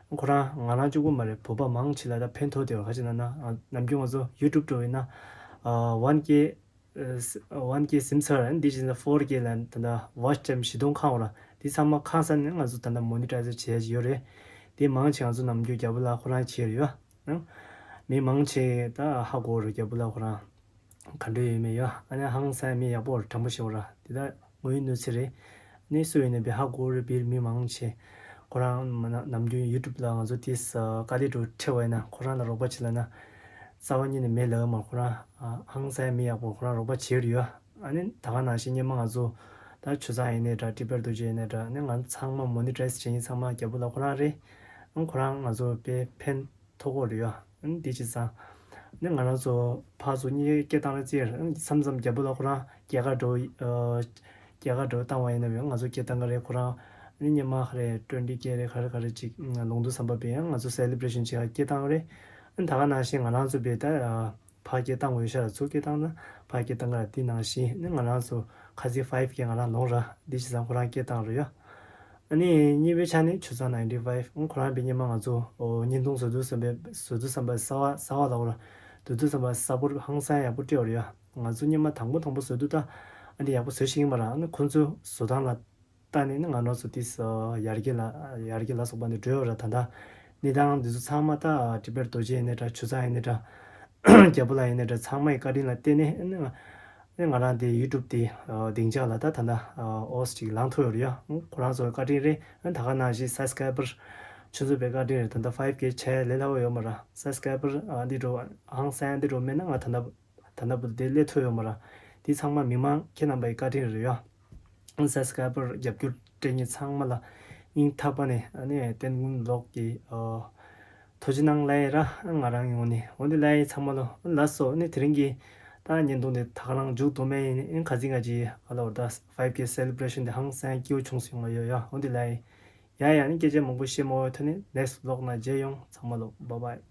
ཁོ་རང་ང་རང་གཅིག་པུ་མ་རེད། བོད་པ་མང་ཆེ་ལ་ད་ཕན་ཐོགས་ཏེ་ཡོད། ག་ཅི་ན་ན་ནམ་རྒྱུན་ང་ཚོ་YouTube འགྲོ་ཡིན་ན་one K one K ཟིན་ཚར། འདི་བྱས་ན་four K ལ་ད་ལྟ་watch time བཞི་སྟོང་ཁག་འོང་ར། འདི་ཚང་མ་ཁག་ས་ནས་ང་ཚོ་ད་ལྟ་མོ་ནི་ཊའི་ཛི་བྱས་ཡོད་རེད། དེ་མང་ཆེ་ང་ཚོ་ནམ་རྒྱུན་རྒྱལ་པོ་ལགས་ཁོ་རང་བྱས་ཡོད། མི་མང་ཆེ་ད་ཧ་གོ་རེད་རྒྱལ་པོ་ལགས་ཁོ་རང་། ག་འདྲ་ཡོད་མེད་ཡོད། ཨ་ནི་ཧང་སང་མི་ཡག་པོ་རེད། དྲང་པོ་བཤད་པ་ར་དེ་ད་དངོས་ཡོད་གནས་ཚུལ་རེད། ཨ་ནི་སུ་ཡིན་ནའི་བི་ཧ་གོ་རེད། བིར་མི་མང་ཆེ་ཁོ་རང་མ་ན་ནམ་རྒྱུན་YouTube ལ་ང་ཚོ་དེས་དཀའ་ལས་འགྲོ་ཁྲེལ་བ་ཡིན་ན་ཁོ་རང་ལ་རོགས་པ་བྱེད་ལ་ན་རྩ་བ་ཉིད་ནས་མེད་ལབ་མ། ཁོ་རང་ཧང་སང་མི་ཡག་པོ་ཁོ་རང་རོགས་པ་བྱེད་རེད་ཡོད། ཨ་ནི་ད་ག་ནང་བཞིན་སྔོན་མ་ང་ཚོ་ད་ཆུ་ཚང་ཡིན་ནའི་འདྲ་ཏི་པེར་རྡོ་རྗེ་ཡིན་ནའི་འདྲ་ཨ་ནི་ང་ཚང་མ་མོ་ནི་ཊའི་ཛི་བྱེད་མཁན་ཚང་མ་རྒྱལ་པོ་ལགས་ཁོ་རང་རེད། ཨ་ཁོ་རང་ང་ཚོ་དཔེ་ཕན་ཐོགས་ཀྱི་ཡོད་རེད་ཡ། ཨ་ནི་འདི་བྱས་ཙང་ཨ་ནི་ང་རང་ཚོ་ཕར་ཚུར་གཉིས་ཀའི་སྐད་བཏང་ལ་རྩིས་ཡ་མཚམས་མཚམས་རྒྱལ་པོ་ལགས་ཁོ་རང་རྒྱལ་ཁ་འགྲོ་ཨ་རྒྱལ་ཁ་འགྲོ་བཏང་བ་ཡིན་ན་ཡང་ང་ཚོ་སྐད་བཏང་གི་རེད། ཁོ་རང་ཨ་ནི་སྔོན་མ་ག་རེ་twenty K རེད་ག་རེ་ག་རེ་ཅིག་ལུང་སྟོང་ཟམ་པ་པའི་ཡང་ང་ཚོ་སེ་ལི་བྷི་རེ་ཤན་བྱེད་ཡ་སྐད་བཏང་གི་རེད། ཨ་ནི་ད་ག་ནང་བཞིན་ང་རང་ཚོ་བས་ད་ཕར་སྐད་བཏང་དགོས་ཤ་ར་ཚུར་སྐད་བཏང་ན་ཕར་སྐད་བཏང་གི་ར། དེ་ནང་བཞིན་ཨ་ནི་ང་རང་ཚོ་ཁ་སང་five K ང་རང་ལོངས་ར། འདི་བྱས་ཙང་ཁོ་རང་སྐད་བཏང་རེད་ཡ། ཨ་ནི་གཉིས་པའི་ཆ་ནས་ཆུ་ཚང་ninety five ཁོ་རང་བའི་སྔོན་མ་ང་ཚོ་ཨོ་བརྙན་ཐུང་བཟོ་དུས་བསམ་པའི་བཟོ་དུས་བསམ་པའི་གསར་བ་གསར་བ་ལབ་དགོས་ར། བཟོ་དུས་བསམ་པའི་གསར་པོ་ཧང་སང་ཡག་པོ་སྤྲད་པ་རེད་ཡ། ང་ཚོ་སྔོན་མ་དང་པོ་དང་པོ་བཟོ་དུས་ད་ཨ་འདི་ཡག་པོ་བཟོ་ཤེས་ཀྱི་མ་རེད། ཨ་ནི་ཁོང་ཚོའི་བཟོ་སྟངས་ལ་ལྟ་ནས་ནི་ང་རང་ཚོ་དེ་ཡར་རྒྱས་ལ་ཡར་རྒྱས་ལ་སོགས་པ་འདི་འགྲོ་ཡོད་ར། ད་ལྟ་གནས་སྟངས་འདི་ཚོ་ཚང་མ་ད་ཏི་པེར་རྡོ་རྗེ་ཡིན་ནའི་འདྲ་ཆུ་ཚང་ཡིན་ནའི་འདྲ་རྒྱལ་པོ་ལགས་ཡིན་ནའི་འདྲ་ཚང་མ་ཡི་བཀའ་དྲིན་ལ་བརྟེན་ནས་ནི་ང་ནི་ང་རང་དེ་YouTube དེ་ཨ་སྡིངས་ཆ་ལ་ད་ད་ལྟ་ཨ་ཨོས་ཅིག་ལངས་ཐུབ་ཡོད་རེད་ཡ། ཁོ་རང་ཚོའི་བཀའ་དྲིན་རེད། ཨ་ད་ག་ནང་བཞིན་subscriber ཆུ་ཚོད་པའི་བཀའ་དྲིན་རེད། ད་ལྟ་five K བྱས་ལས་སླ་བོ་ཡོད་མ་རེད། subscriber ཨ་འདི་འགྲོ་ཧང་སང་འདི་འགྲོ་མེད་ན་ང་ད་ལྟ་ད་ལྟ་བུ་དེ་སླེབས་ཐུབ་ཡོད་མ་རེད། དེ་ཚང་མ་མི་མང་ཁྱེད་རྣམ་པའི་བཀའ་དྲིན་རེད་ཡ། subscriber རྒྱབ་སྐྱོར་སྤྲད་མཁན་ཚང་མ་ལ་སྙིང་ཐག་པ་ནས་ཨ་ནི་བསྟན་འཛིན་vlog གི་ཨ་ཐུགས་རྗེ་གནང་ལབ་ཡ་ར། ང་རང་ངོས་ནས་འོ་འདི་ལབ་ཡ་ཚང་མ་ལ་ལགས་སོ། ཨ་ནི་དེ་རིང་གི་ད་བརྙན་ཐུང་འདི་ད་ག་རང་མཇུག་བསྡོམས་ཡིན། ཨ་ནི་ཁ་སང་ང་ཅི་ཨ་ལ་འོ་ད་five K celebration འདི་ཧང་སང་སྐྱིད་པོ་བྱུང་སོང་ང་ཡོད་ཡ། འོ་འདི་ལབ་ཡ། ཡ་ཡ་ཨ་ནི་སྐད་ཆ་མང་པོ་བཤད་མ་འོས། ཐོག་ནས་next vlog ནང་མཇལ་ཡོང་། ཚང་མ་ལ་bye bye།